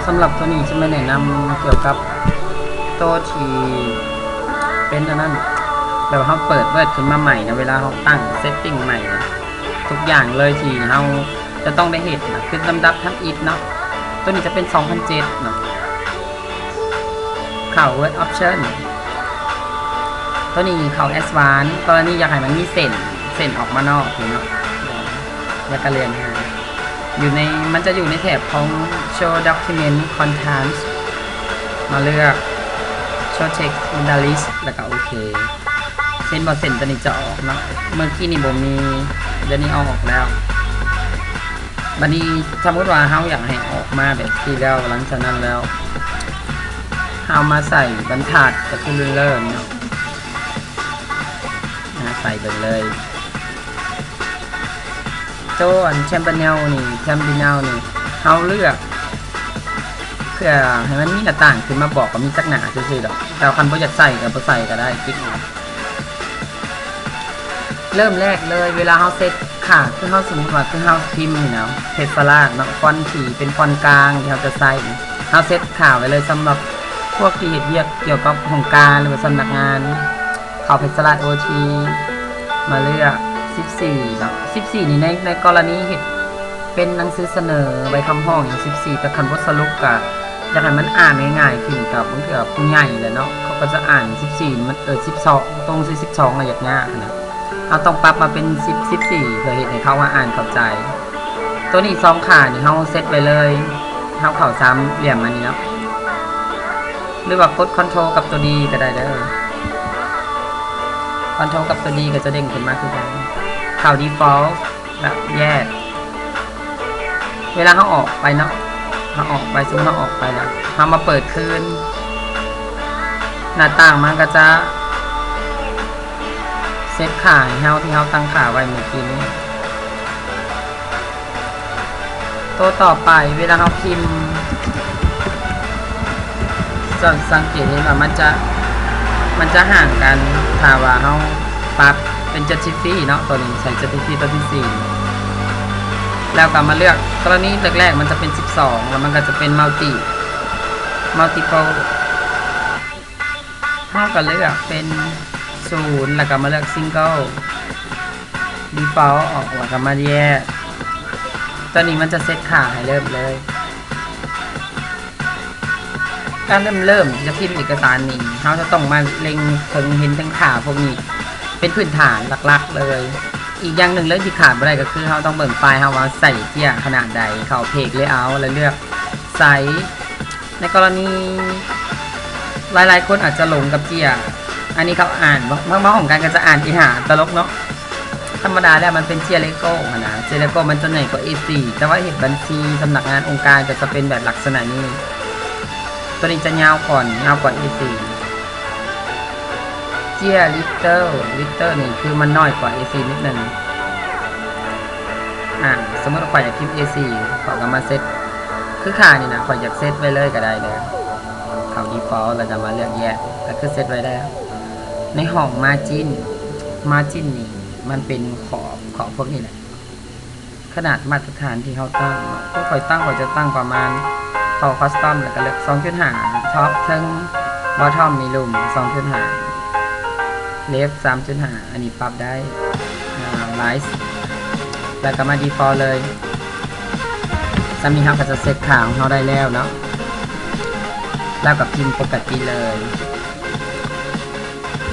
ສຳລັບໂຕນີ້ຈະມາແນະນຳກ່ຽວກັບໂຕທີ່ເປັນອັນນັ້ນ ແບບວ່າເຮົາເປີດ Word ຂຶ້ນມາໃໝ່ນະ ເວລາເຮົາຕັ້ງ setting ໃໝ່ນະ ທຸກຢ່າງເລີຍທີ່ເຮົາຈະຕ້ອງໄດ້ເຮັດນະ ຄືລຳດັບທຳອິດເນາະ. ໂຕນີ້ຈະເປັນສອງພັນເຈັດເນາະ. ເຂົ້າ Word Option ໂຕນີ້ເຂົ້າ Advanced ກໍລະນີຢາກໃຫ້ມັນມີເສັ້ນ ເສັ້ນອອກມານອກນີ້ເນາະ ແລ້ວກໍເລື່ອນຫາ ຢູ່ໃນ ມັນຈະຢູ່ໃນແຖບຂອງ Show Document Content ມາເລືອກ Show Text Boundaries ແລ້ວກໍໂອເຄ. ເຫັນບໍ່ ເສັ້ນໂຕນີ້ຈະອອກເນາະ ເມື່ອກີ້ນີ້ບໍ່ມີ ດຽວນີ້ເອົາອອກແລ້ວ. ບັດນີ້ ສົມມຸດວ່າເຮົາຢາກໃຫ້ອອກມາແບບນີ້ແລ້ວ ຫຼັງຈາກນັ້ນແລ້ວ ເຮົາມາໃສ່ບັນທັດ ກໍຄື ruler ນີ້ເນາະ ມາໃສ່ເບິ່ງເລີຍ. ໂຕອັນ thumbnail ນີ້ thumbnail ນີ້ ເຮົາເລືອກເພື່ອໃຫ້ມັນມີໜ້າຕ່າງຂຶ້ນມາບອກວ່າມີຈັກໜ້າຊື່ໆດອກ ແຕ່ຄັນບໍ່ຢາກໃສ່ກໍບໍ່ໃສ່ກໍໄດ້ ຕິກອອກ. ເລີ່ມແລກເລີຍ ເວລາເຮົາເຊັດຄ່າ ຄືເຮົາ ສົມມຸດວ່າ ຄືເຮົາພິມນີ້ນະ Page Select ເນາະ ຟອນທີ່ເປັນຟອນກາງທີ່ເຮົາຈະໃຊ້ ເຮົາເຊັດຄ່າໄວ້ເລີຍ. ສຳລັບພວກທີ່ເຮັດວຽກກ່ຽວກັບຫ້ອງການ ຫຼືວ່າສຳນັກງານ ເຂົ້າ Page Select ໂອທີ ມາເລືອກສິບສີ່ເນາະ ສິບສີ່ນີ້ ໃນ ໃນກໍລະນີເຮັດເປັນໜັງສືສະເໜີໃບຄຳຮ້ອງຫຍັງ ສິບສີ່ ແຕ່ຄັນບົດສະຫຼຸບກະ ຢາກໃຫ້ມັນອ່ານງ່າຍໆຂຶ້ນ ກັບບາງເທື່ອຜູ້ໃຫຍ່ແຫຼະເນາະ ເຂົາກໍຈະອ່ານສິບສີ່ ມັນ ເອີ ສິບສອງ ຕົງຊື່ ສິບສອງ ກໍຢາກຍາກຫັ້ນນະ. ເຮົາຕ້ອງປັບມາເປັນສິບ ສິບສີ່ ເພື່ອເຮັດໃຫ້ເຂົາວ່າອ່ານເຂົ້າໃຈ. ໂຕນີ້ສອງຂ້າງນີ້ເຮົາເຊັດໄວ້ເລີຍ ເຮົາເຂົ້າສາມຫຼ່ຽມອັນນີ້ເນາະ ຫຼືວ່າກົດ Ctrl ກັບໂຕ D ກໍໄດ້ເດີ Ctrl ກັບໂຕ D ກໍຈະເດ້ງຂຶ້ນມາຄືກັນ ເຂົ້າ Default ແລ້ວ Yes. ເວລາເຮົາອອກໄປເນາະ ເຮົາອອກໄປ ສົມມຸດເຮົາອອກໄປແລ້ວ ເຮົາມາເປີດຄືນ ໜ້າຕ່າງມັນກໍຈະເຊັດຄ່າໃຫ້ເຮົາ ທີ່ເຮົາຕັ້ງຄ່າໄວ້ເມື່ອກີ້ນີ້. ໂຕຕໍ່ໄປ ເວລາເຮົາພິມ ສັງ ສັງເກດເຫັນວ່າມັນຈະ ມັນຈະຫ່າງກັນ ຖ້າວ່າເຮົາປັບເປັນ Justify ເນາະ ໂຕນີ້ໃສ່ Justify ໂຕທີສີ່ ແລ້ວກໍມາເລືອກ ກໍລະນີແລກໆ ມັນຈະເປັນສິບສອງ ແລ້ວມັນກໍຈະເປັນ Multi Multiple ເຮົາກໍເລືອກເປັນສູນ ແລ້ວກໍມາເລືອກ Single Default ອອກ ແລ້ວກໍມາ Yes. ຕອນນີ້ມັນຈະເຊັດຄ່າໃຫ້ເລີ່ມເລີຍ. ການເລີ່ມ ເລີ່ມທີ່ຈະພິມເອກະສານນີ້ ເຮົາຈະຕ້ອງມາເລັງເຖິງ ເຫັນເຖິງຄ່າພວກນີ້ເປັນພື້ນຖານຫຼັກໆເລີຍ. ອີກຢ່າງໜຶ່ງເລີຍທີ່ຂາດບໍ່ໄດ້ກໍຄື ເຮົາຕ້ອງເບິ່ງໄຟລ໌ເຮົາວ່າໃສ່ເຈ້ຍຂະໜາດໃດ ເຂົ້າ Page Layout ແລ້ວເລືອກ Size. ໃນກໍລະນີຫຼາຍໆຄົນອາດຈະຫຼົງກັບເຈ້ຍ ອັນນີ້ເຂົາອ່ານ ບາງ ບາງຫ້ອງການກໍຈະອ່ານອີ່ຫ່າ ຕະຫຼົກເນາະ. ທຳມະດາແລ້ວມັນເປັນເຈ້ຍເລໂກ້ຫັ້ນນະ ເຈ້ຍເລໂກ້ມັນຈະໃຫຍ່ກວ່າ ເອສີ່ ແຕ່ວ່າເຮັດບັນຊີສຳນັກງານອົງການກໍຈະເປັນແບບລັກສະນະນີ້. ໂຕນີ້ຈະຍາວກ່ອນ ຍາວກວ່າ ເອສີ່. ເຈ້ຍ Letter Letter ນີ້ຄືມັນນ້ອຍກວ່າ ເອສີ່ ນິດໜຶ່ງ. ອາ ສົມມຸດວ່າຂ້ອຍຢາກພິມ ເອສີ່ ຂ້ອຍກໍມາເຊັດ ຄືຄ່ານີ້ນະ ຂ້ອຍຢາກເຊັດໄວ້ເລີຍກໍໄດ້ເດີ ເຂົ້າ Default ແລ້ວກໍມາເລືອກ Yes ກໍຄືເຊັດໄວ້ແລ້ວ. ໃນຫ້ອງ Margin Margin ນີ້ມັນເປັນຂອບ ຂອບພວກນີ້ແຫຼະ ຂະໜາດມາດຕະຖານທີ່ເຮົາຕັ້ງເນາະ ຄືຂ້ອຍຕັ້ງ ຂ້ອຍຈະຕັ້ງປະມານ ເຂົ້າ Custom ແລ້ວກໍເລືອກສອງຈຸດຫ້າ Top ເທິງ Bottom ນີ້ລຸ່ມ ສອງຈຸດຫ້າ Left ສາມຈຸດຫ້າ ອັນນີ້ປັບໄດ້ ອາ Right ແລ້ວກໍມາ Default ເລີຍ. ສ່ຳນີ້ເຮົາກໍຈະເຊັດຄ່າຂອງເຮົາໄດ້ແລ້ວເນາະ ແລ້ວກໍພິມປົກກະຕິເລີຍ.